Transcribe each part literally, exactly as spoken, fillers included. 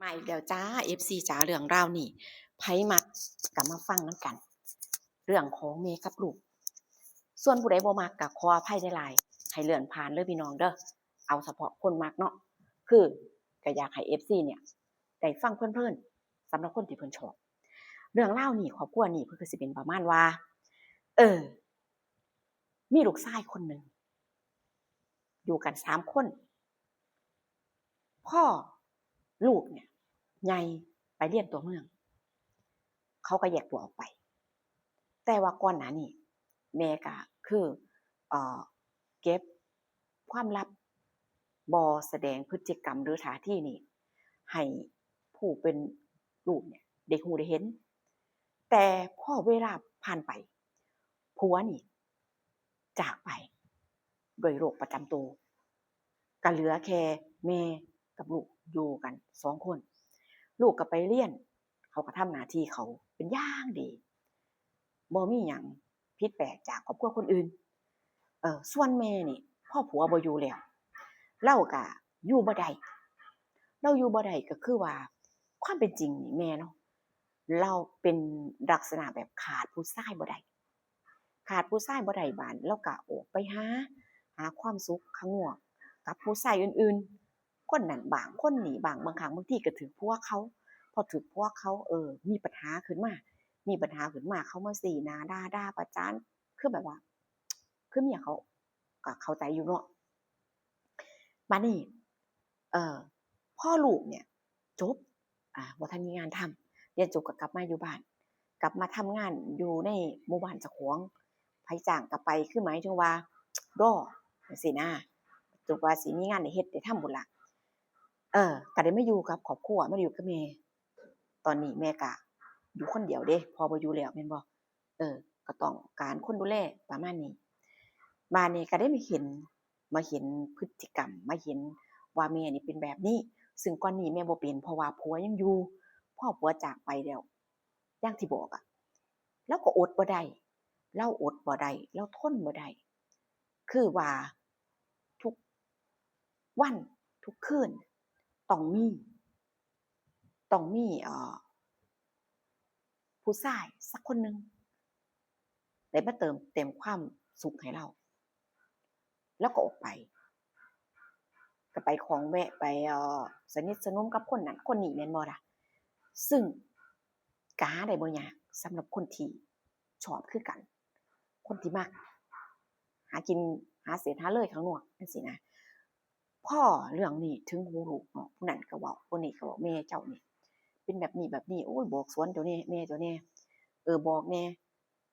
มาอีกแล้วจ้า เอฟซี จ๋า เรื่องราวนี้ ไผมักก็มาฟังนำกัน เรื่องของแม่กับลูก ส่วนผู้ใดบ่มักก็ขออภัยหลายๆ ให้เลื่อนผ่านเด้อพี่น้องเด้อ เอาเฉพาะคนมักเนาะ คือก็อยากให้ เอฟซี เนี่ย ได้ฟังเพลินๆ สำหรับคนที่เพิ่นชอบ เรื่องราวนี้ ครอบครัวนี้เพิ่นก็สิเป็นประมาณว่า เออ มีลูกชายคนหนึ่ง อยู่กันสามคน พ่อลูกเนี่ยใหญ่ไปเรียนตัวเมือง เขาก็แยกตัวออกไป แต่ว่าก่อนหน้านี้แม่ก็คือ เอ่อ เก็บความลับ บ่แสดงพฤติกรรมหรือท่าทีนี้ให้ผู้เป็นลูกเนี่ยได้ฮู้ได้เห็น แต่พอเวลาผ่านไป ผัวนี่จากไปด้วยโรคประจำตัว ก็เหลือแค่แม่กับลูกอยู่กันสองคน ลูกก็ไปเรียน เขาก็ทำหน้าที่เขาเป็นอย่างดี บ่มีหยังผิดแปลกจากครอบครัวคนอื่น เออ ส่วนแม่นี่ พอผัวบ่อยู่แล้ว ลาวก็อยู่บ่ได้ ลาวอยู่บ่ได้ก็คือว่า ความเป็นจริงนี่แม่เนาะ ลาวเป็นลักษณะแบบขาดผู้ชายบ่ได้ ขาดผู้ชายบ่ได้ บาดลาวก็ออกไปหา หาความสุขข้างนอกกับผู้ชายอื่นๆ คนนั้นบ้าง คนนี้บ้าง บางครั้งบางทีก็ถืกผัวเขา พอถืกผัวเขา เออ มีปัญหาขึ้นมา มีปัญหาขึ้นมา เขามาซี้หน้าด่า ด่าประจาน คือแบบว่า คือเมียเขาก็เข้าใจอยู่เนาะ บาดนี้ เอ่อ พอลูกเนี่ยจบ อ่า บ่ทันมีงานทำ เรียนจบก็กลับมาอยู่บ้าน กลับมาทำงานอยู่ในหมู่บ้านเจ้าของ ไผจ้างก็ไป คือหมายถึงว่ารอจั่งซี้นะ จนกว่าสิมีงานได้เฮ็ดได้ทำพู้นล่ะ เออ ก็ได้มาอยู่กับครอบครัว มาอยู่กับแม่ ตอนนี้แม่ก็อยู่คนเดียวเด้ พ่อบ่อยู่แล้วแม่นบ่ เออ ก็ต้องการคนดูแลประมาณนี้ บาดนี้ก็ได้มาเห็น มาเห็นพฤติกรรม มาเห็นว่าแม่นี่เป็นแบบนี้ ซึ่งก่อนนี้แม่บ่เป็น เพราะว่าผัวยังอยู่ พอผัวจากไปแล้ว อย่างที่บอกอะ ลาวก็อดบ่ได้ ลาวอดบ่ได้ ลาวทนบ่ได้ คือว่าทุกวัน ทุกคืน ต้องมี ต้องมี เอ่อ ผู้ชายสักคนหนึ่ง ได้มาเติมเต็มความสุขให้ลาว ลาวก็ออกไป ก็ไปของแวะ ไป เอ่อ สนิทสนมกับคนนั้นคนนี้แม่นบ่ล่ะ ซึ่งก็หาได้บ่ยากสำหรับคนที่ชอบคือกัน คนที่มัก หากิน หาเสพหาเลยข้างนอกจั่งซี้นะ พอเรื่องนี้ถึงหูลูกเนาะ ผู้นั้นก็เว้า ผู้นี้ก็เว้า แม่เจ้านี่เป็นแบบนี้แบบนี้ โอ้ย บอกสวนเจ้าแน่ แม่เจ้าแน่ เออ บอกแน่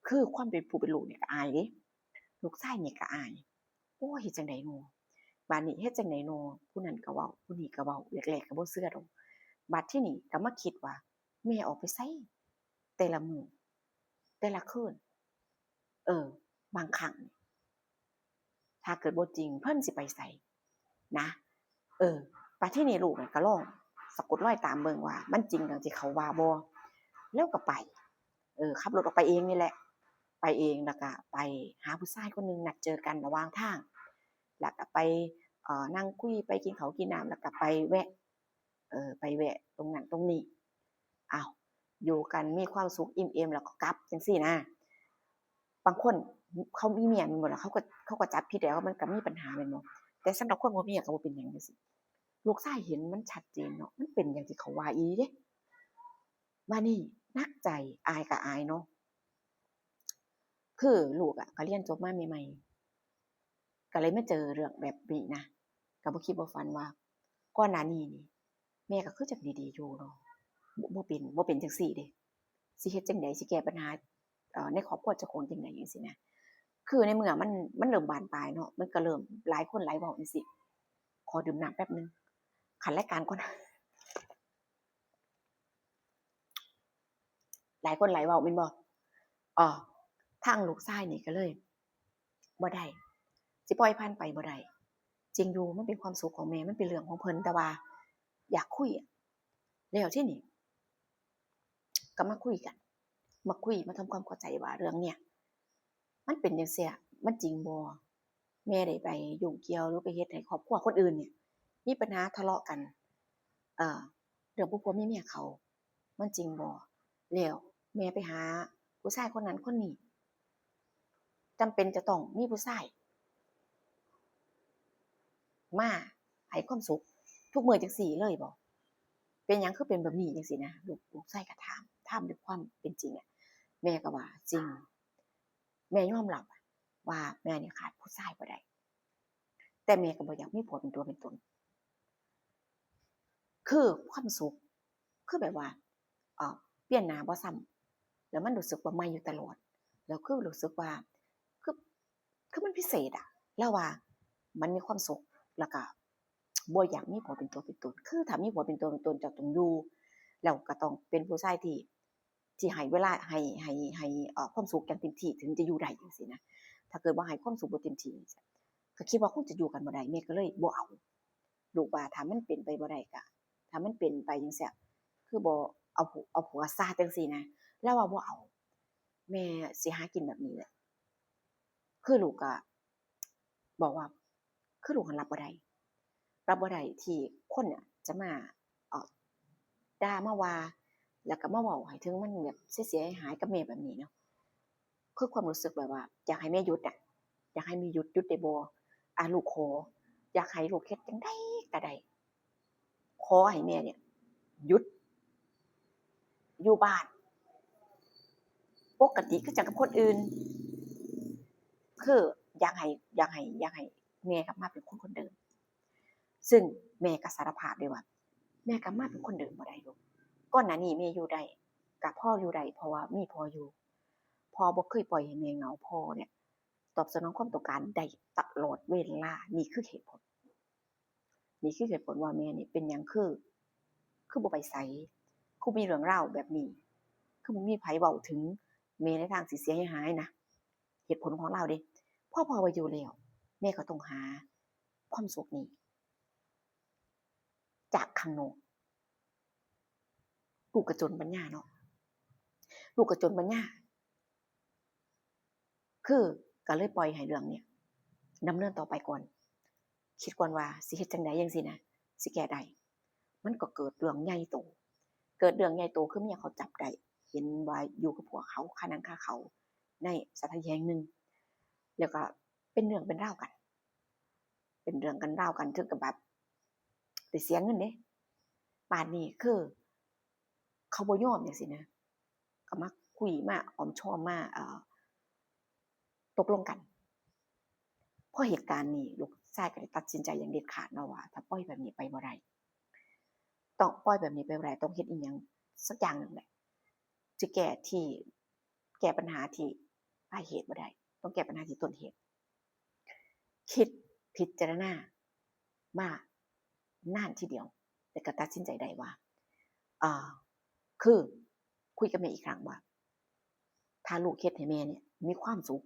คือความเป็นผู้เป็นลูกนี่ก็อายเด้ ลูกชายนี่ก็อาย โอ้ย เฮ็ดจั่งใดน้อ บาดนี้เฮ็ดจั่งใดน้อ ผู้นั้นก็เว้า ผู้นี้ก็เว้า แรกๆก็บ่เชื่อดอก บัดทีนี้ก็มาคิดว่า แม่ออกไปไส แต่ละมื้อ แต่ละคืน เออ บางครั้ง ถ้าเกิดบ่จริง เพิ่นสิไปไสนะ เออ บัดทีนี้ลูกน่ะก็ลองสะกดรอยตามเบิ่งว่ามันจริงดังที่เขาว่าบ่ ลาวก็ไป เออ ขับรถออกไปเองนี่แหละ ไปเอง แล้วก็ไปหาผู้ชายคนหนึ่ง นัดเจอกันระหว่างทาง แล้วก็ไป เอ่อ นั่งคุย ไปกินข้าวกินน้ำ แล้วก็ไปแวะ เออ ไปแวะตรงนั้นตรงนี้ อ้าว อยู่กันมีความสุขอิ่มเอมแล้วก็กลับจั่งซี้นะ บางคนเขามีเมียแม่นบ่ล่ะ เขาก็ เขาก็จับผิดแล้ว มันก็มีปัญหาแม่นบ่ แต่สำหรับคนบ่มีเมียก็บ่เป็นหยังจั่งซี้ ลูกชายเห็นมันชัดเจนเนาะ มันเป็นอย่างที่เขาว่าอีหลีเด้ บาดนี้หนักใจ อายก็อายเนาะ คือลูกอะก็เรียนจบมาใหม่ๆ ก็เลยมาเจอเรื่องแบบนี้นะ ก็บ่คิดบ่ฝันว่า ก่อนหน้านี้นี่ แม่ก็คือจั่งดีๆอยู่เนาะ บ่ บ่เป็น บ่เป็นจั่งซี้เด้ สิเฮ็ดจั่งใด สิแก้ปัญหา เอ่อ ในครอบครัวเจ้าของจั่งใดจั่งซี้นะ คือในเมื่อมัน มันเริ่มบานปลายเนาะ มันก็เริ่มหลายคนหลายเว้าจั่งซี้ ขอดื่มน้ำแป๊บหนึ่ง ขันรายการก่อน หลายคนหลายเว้าแม่นบ่ เอ่อ ทางลูกชายนี่ก็เลย บ่ได้ สิปล่อยผ่านไปบ่ได้ จริงอยู่ มันเป็นความสุขของแม่ มันเป็นเรื่องของเพิ่น แต่ว่าอยากคุยอะ แล้วทีนี้ ก็มาคุยกัน มาคุย มาทำความเข้าใจว่าเรื่องเนี้ย มันเป็นจั่งซี้ มันจริงบ่ แม่ได้ไปยุ่งเกี่ยวหรือไปเฮ็ดให้ครอบครัวคนอื่นเนี่ย มีปัญหาทะเลาะกัน เอ่อ เรื่องผู้ผัวมีเมียเขา มันจริงบ่ แล้วแม่ไปหาผู้ชายคนนั้นคนนี้ จำเป็นจะต้องมีผู้ชาย มาให้ความสุขทุกมื้อจังซี่เลยบ่ เป็นหยังคือเป็นแบบนี้จังซี่นะ ลูก ลูกชายก็ถาม ถามด้วยความเป็นจริงอะ แม่ก็ว่าจริง แม่ยอมรับว่าแม่นี่ขาดผู้ชายบ่ได้ แต่แม่ก็บ่อยากมีผัวเป็นตัวเป็นตน คือความสุข คือแบบว่า เอ่อ เปลี่ยนหน้าบ่ซ้ำ แล้วมันรู้สึกว่าใหม่อยู่ตลอด แล้วคือรู้สึกว่า คือ คือมันพิเศษอะ แล้วว่ามันมีความสุข แล้วก็บ่อยากมีผัวเป็นตัวเป็นตน คือถ้ามีผัวเป็นตัวเป็นตนเจ้าต้องอยู่ แล้วก็ต้องเป็นผู้ชายที่ ที่ให้เวลา ให้ ให้ ให้ เอ่อ ความสุขอย่างเต็มที่ถึงจะอยู่ได้จังซี้นะ ถ้าเกิดว่าให้ความสุขบ่เต็มที่ ก็คิดว่าคงจะอยู่กันบ่ได้ แม่ก็เลยบ่เอา ลูกว่าถ้ามันเป็นไปบ่ได้ก็ ถ้ามันเป็นไปจังซี้ คือบ่เอาผัว เอาผัวซะจังซี้นะ ลาวว่าบ่เอา แม่สิหากินแบบนี้แหละ คือลูกก็บอกว่า คือลูกหั้นรับบ่ได้ รับบ่ได้ที่คนเนี่ยจะมา เอ่อ ด่ามาว่า แล้วก็มาเว้าให้ถึงมันแบบเสียหายๆกับแม่แบบนี้เนาะ คือความรู้สึกแบบว่าอยากให้แม่หยุดอะ อยากให้แม่หยุด หยุดได้บ่ อ่ะ ลูกขอ อยากให้ลูกเฮ็ดจั่งใดก็ได้ ขอให้แม่เนี่ยหยุดอยู่บ้านปกติคือจั่งกับคนอื่น คืออยากให้ อยากให้ อยากให้แม่กลับมาเป็นคนคนเดิม ซึ่งแม่ก็สารภาพเลยว่า แม่กลับมาเป็นคนเดิมบ่ได้ลูก ก่อนหน้านี้แม่อยู่ได้ ก็พออยู่ได้ เพราะว่ามีพ่ออยู่ พ่อบ่เคยปล่อยให้แม่เหงา พ่อเนี่ยตอบสนองความต้องการได้ตลอดเวลา นี่คือเหตุผล นี่คือเหตุผลว่าแม่นี่เป็นหยังคือ คือบ่ไปไส คือมีเรื่องราวแบบนี้ คือบ่มีไผเว้าถึงแม่ในทางสิเสียหายๆนะ เหตุผลของลาวเด้ พอพ่อบ่อยู่แล้ว แม่ก็ต้องหาความสุขนี้จากข้างนอก ลูกก็จนปัญญาเนาะ ลูกก็จนปัญญา คือก็เลยปล่อยให้เรื่องเนี่ยดำเนินต่อไปก่อน คิดก่อนว่าสิเฮ็ดจั่งใดจั่งซี้นะ สิแก้ได้ มันก็เกิดเรื่องใหญ่โต เกิดเรื่องใหญ่โตคือเมียเขาจับได้ เห็นว่าอยู่กับผัวเขา คาหนังคาเขาในสถานที่แห่งหนึ่ง แล้วก็เป็นเรื่องเป็นราวกัน เป็นเรื่องกันราวกันถึงกับแบบได้เสียเงินเด้ บาดนี้คือ เขาบ่ยอมจั่งซี้นะ ก็มาคุย มาอ้อมชอม มา เอ่อ ตกลงกัน พอเหตุการณ์นี้ลูกชายก็ได้ตัดสินใจอย่างเด็ดขาดเนาะว่า ถ้าปล่อยแบบนี้ไปบ่ได้ ต้องปล่อยแบบนี้ไปบ่ได้ ต้องเฮ็ดอิหยังสักอย่างหนึ่งแหละ จะแก้ที่ แก้ปัญหาที่ปลายเหตุบ่ได้ ต้องแก้ปัญหาที่ต้นเหตุ คิดพิจารณามานานทีเดียว แล้วก็ตัดสินใจได้ว่า เอ่อ คือคุยกับแม่อีกครั้งว่า ถ้าลูกเฮ็ดให้แม่เนี่ยมีความสุข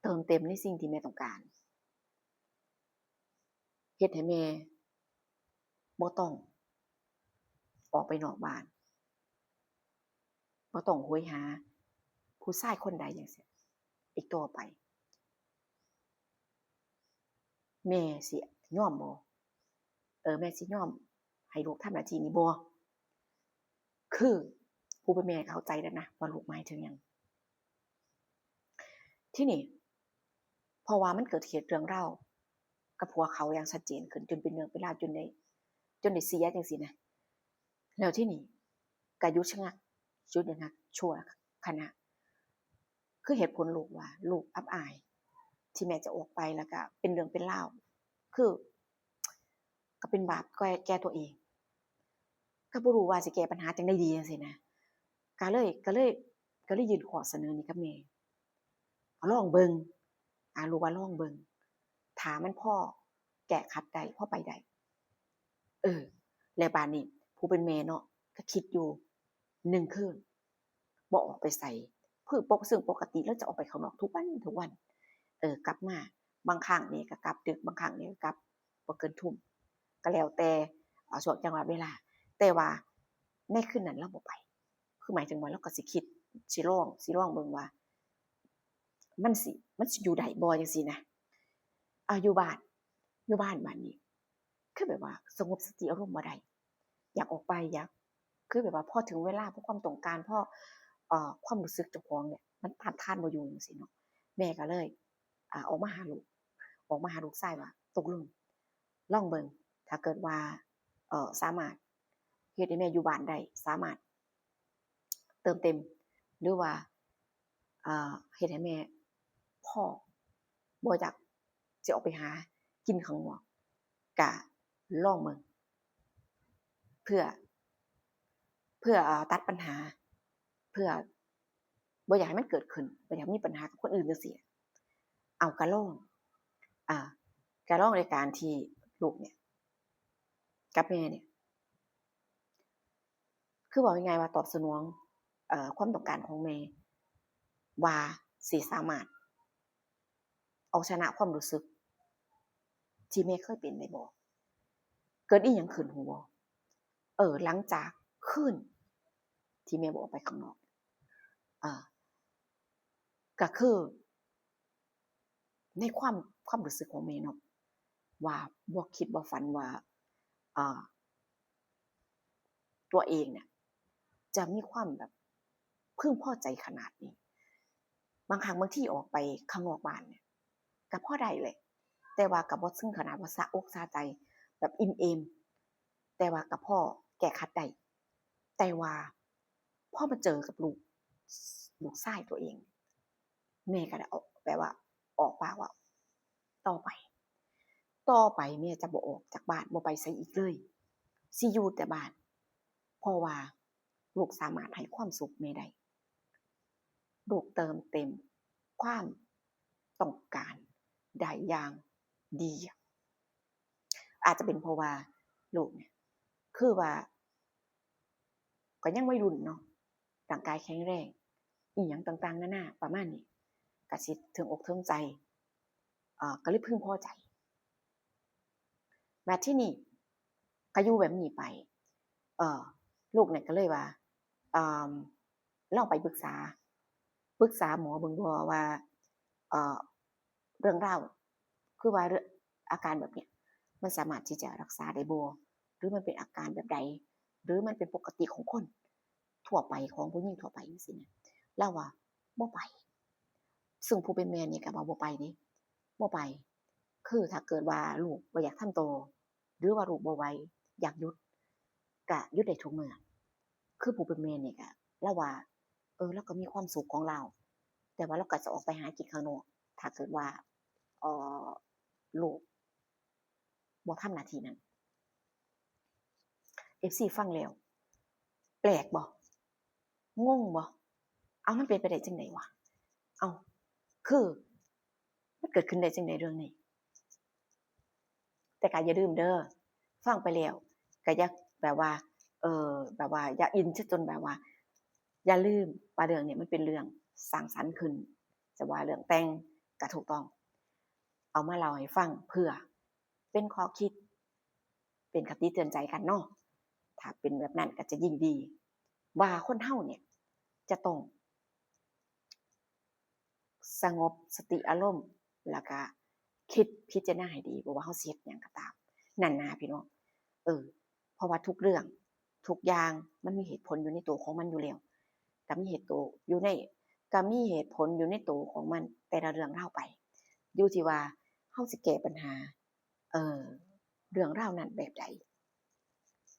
เติมเต็มในสิ่งที่แม่ต้องการ เฮ็ดให้แม่บ่ต้องออกไปนอกบ้าน บ่ต้องโหยหาผู้ชายคนใดจั่งซี้อีกต่อไป แม่สิยอมบ่ เออ แม่สิยอมให้ลูกทำหน้าที่นี้บ่ คือผู้เป็นแม่เข้าใจแล้วนะว่าลูกหมายถึงหยัง ทีนี้ เพราะว่ามันเกิดเหตุเรื่องราวกับผัวเขาอย่างชัดเจนขึ้น จนเป็นเรื่องเป็นราว จนได้ จนได้เสียจั่งซี้นะ แล้วทีนี้ก็หยุดชะงัก หยุดชะงักชั่วขณะ คือเหตุผลลูกว่าลูกอับอาย ที่แม่จะออกไปแล้วก็เป็นเรื่องเป็นราว คือ ก็เป็นบาปแก่ แก่ตัวเอง ก็บ่รู้ว่าสิแก้ปัญหาจั่งใดดีจั่งซี้นะ ก็เลย ก็เลย ก็เลยยื่นข้อเสนอนี้กับแม่ เอาลองเบิ่ง อ่า ลูกว่าลองเบิ่ง ถ้ามันพอแก้ขัดได้ พอไปได้ เออ แล้วบาดนี้ผู้เป็นแม่เนาะ ก็คิดอยู่หนึ่งคืน บ่ออกไปไส คือปก ซึ่งปกติลาวจะออกไปข้างนอกทุกวันทุกวัน เออ กลับมา บางครั้งนี่ก็กลับดึก บางครั้งนี่ก็กลับบ่เกินทุ่ม ก็แล้วแต่ เอ่อ ช่วงจังหวะเวลา แต่ว่าในคืนนั้นลาวบ่ไป คือหมายถึงว่าลาวก็สิคิด สิลอง สิลองเบิ่งว่า มันสิ มันสิอยู่ได้บ่จั่งซี้นะ อ่า อยู่บ้าน อยู่บ้านบาดนี้ คือแบบว่าสงบสติอารมณ์บ่ได้ อยากออกไป อยาก คือแบบว่าพอถึงเวลา พอความต้องการ พอ เอ่อ ความรู้สึกเจ้าของเนี่ย มันต้านทานบ่อยู่จั่งซี้เนาะ แม่ก็เลย อ่า ออกมาหาลูก ออกมาหาลูกชายว่า ตกลง ลองเบิ่ง ถ้าเกิดว่า เอ่อ สามารถเฮ็ดให้แม่อยู่บ้านได้ สามารถ เติมเต็ม หรือว่า อ่า เฮ็ดให้แม่พอ บ่อยากสิออกไปหากินข้างนอก กะลองเบิ่ง เพื่อ เพื่อ อ่า ตัดปัญหา เพื่อ บ่อยากให้มันเกิดขึ้น บ่อยากมีปัญหากับคนอื่นจั่งซี้ เอากะลอง อ่า กะลองในการที่ลูกเนี่ย กับแม่เนี่ย คือเว้าง่ายๆว่าตอบสนอง เอ่อ ความต้องการของแม่ ว่าสิสามารถ เอาชนะความรู้สึก ที่แม่เคยเป็นได้บ่ เกิดอีหยังขึ้นฮู้บ่ เออ หลังจากคืนที่แม่บ่ออกไปข้างนอก อ่า ก็คือ ในความ ความรู้สึกของแม่เนาะ ว่าบ่คิดบ่ฝันว่า อ่า ตัวเองเนี่ย จะมีความแบบพึงพอใจขนาดนี้ บางครั้งบางทีออกไปข้างนอกบ้านเนี่ย ก็พอได้แหละ แต่ว่าก็บ่ถึงขนาดว่าสะอกสะใจแบบอิ่มเอม แต่ว่าก็พอแก้ขัดได้ แต่ว่าพอมาเจอกับลูก ลูกชายตัวเอง แม่ก็ได้ออก แบบว่าออกปากว่า ต่อไป ต่อไปแม่จะบ่ออกจากบ้าน บ่ไปไสอีกเลย สิอยู่แต่บ้าน เพราะว่าลูกสามารถให้ความสุขแม่ได้ ลูกเติมเต็มความต้องการได้อย่างดี อาจจะเป็นเพราะว่าลูกเนี่ย คือว่า ก็ยังวัยรุ่นเนาะ ร่างกายแข็งแรง อีหยังต่างๆ นานาประมาณนี้ ก็สิถึงอกถึงใจ เอ่อ ก็เลยพึงพอใจ บัดทีนี้ก็อยู่แบบนี้ไป เอ่อ ลูกเนี่ยก็เลยว่า เอิ่ม ลองไปปรึกษา ปรึกษาหมอเบิ่งบ่ว่า เอ่อ เรื่องราว คือว่าเรื่อง อาการแบบเนี้ย มันสามารถที่จะรักษาได้บ่ หรือมันเป็นอาการแบบใด หรือมันเป็นปกติของคนทั่วไป ของผู้หญิงทั่วไปจั่งซี้นะ ลาวว่าบ่ไป ซึ่งผู้เป็นแม่นี่ก็ว่าบ่ไปเด้ บ่ไป คือถ้าเกิดว่าลูกบ่อยากทำต่อ หรือว่าลูกบ่ไหว อยากหยุด ก็หยุดได้ทุกเมื่อ คือผู้เป็นแม่นี่ก็ ลาวว่า เออ ลาวก็มีความสุขของลาว แต่ว่าลาวก็จะออกไปหากินข้างนอก ถ้าเกิดว่า เอ่อ ลูกบ่ทำหน้าที่นั้น เอฟซี ฟังแล้ว แปลกบ่ งงบ่ เอา มันเป็นไปได้จั่งใดวะ เอา คือ มันเกิดขึ้นได้จั่งใดเรื่องนี้ แต่ก็อย่าลืมเด้อ ฟังไปแล้วก็อย่าแบบว่า เออ แบบว่าอย่าอินซะจนแบบว่า อย่าลืมว่าเรื่องนี้มันเป็นเรื่องสร้างสรรค์ขึ้น จะว่าเรื่องแต่งก็ถูกต้อง เอามาเล่าให้ฟังเพื่อเป็นข้อคิด เป็นคติเตือนใจกันเนาะ ถ้าเป็นแบบนั้นก็จะยิ่งดี ว่าคนเฮาเนี่ยจะต้อง สงบสติอารมณ์ แล้วก็คิดพิจารณาให้ดี บ่ว่าเฮาสิเฮ็ดหยังก็ตาม นั่นนะพี่น้อง เออ เพราะว่าทุกเรื่อง ทุกอย่างมันมีเหตุผลอยู่ในตัวของมันอยู่แล้ว ก็มีเหตุโตอยู่ใน ก็มีเหตุผลอยู่ในตัวของมัน แต่ละเรื่องราวไป อยู่ที่ว่าเฮาสิแก้ปัญหา เอ่อ เรื่องราวนั้นแบบใด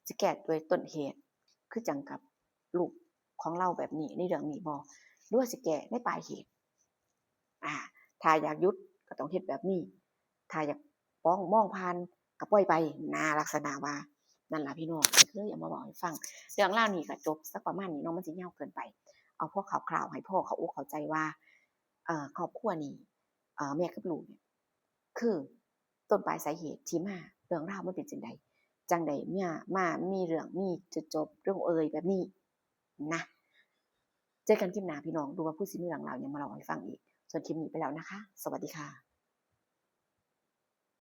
สิแก้ด้วยต้นเหตุ คือจั่งกับลูกของลาวแบบนี้ ในเรื่องนี้บ่ หรือว่าสิแก้ในปลายเหตุ อ่า ถ้าอยากหยุดก็ต้องเฮ็ดแบบนี้ ถ้าอยากมอง มองผ่านก็ปล่อยไปนะ ลักษณะว่า นั่นล่ะพี่น้อง ก็เลยเอามาเว้าให้ฟัง เรื่องราวนี้ก็จบสักประมาณนี้เนาะ มันสิยาวเกินไป เอาพอคร่าวๆ ให้พ่อเข้าอกเข้าใจว่า เอ่อ ครอบครัวนี้ เอ่อ แม่กับลูกเนี่ย คือต้นปลายสาเหตุที่มา เรื่องราวมันเป็นจั่งใด จั่งใดมา มามีเรื่องมีจุดจบลงเอยแบบนี้นะ เจอกันคลิปหน้าพี่น้อง ดูว่าผู้สิมีเรื่องราวหยังมาเล่าให้ฟังอีก ส่วนคลิปนี้ไปแล้วนะคะ สวัสดีค่ะ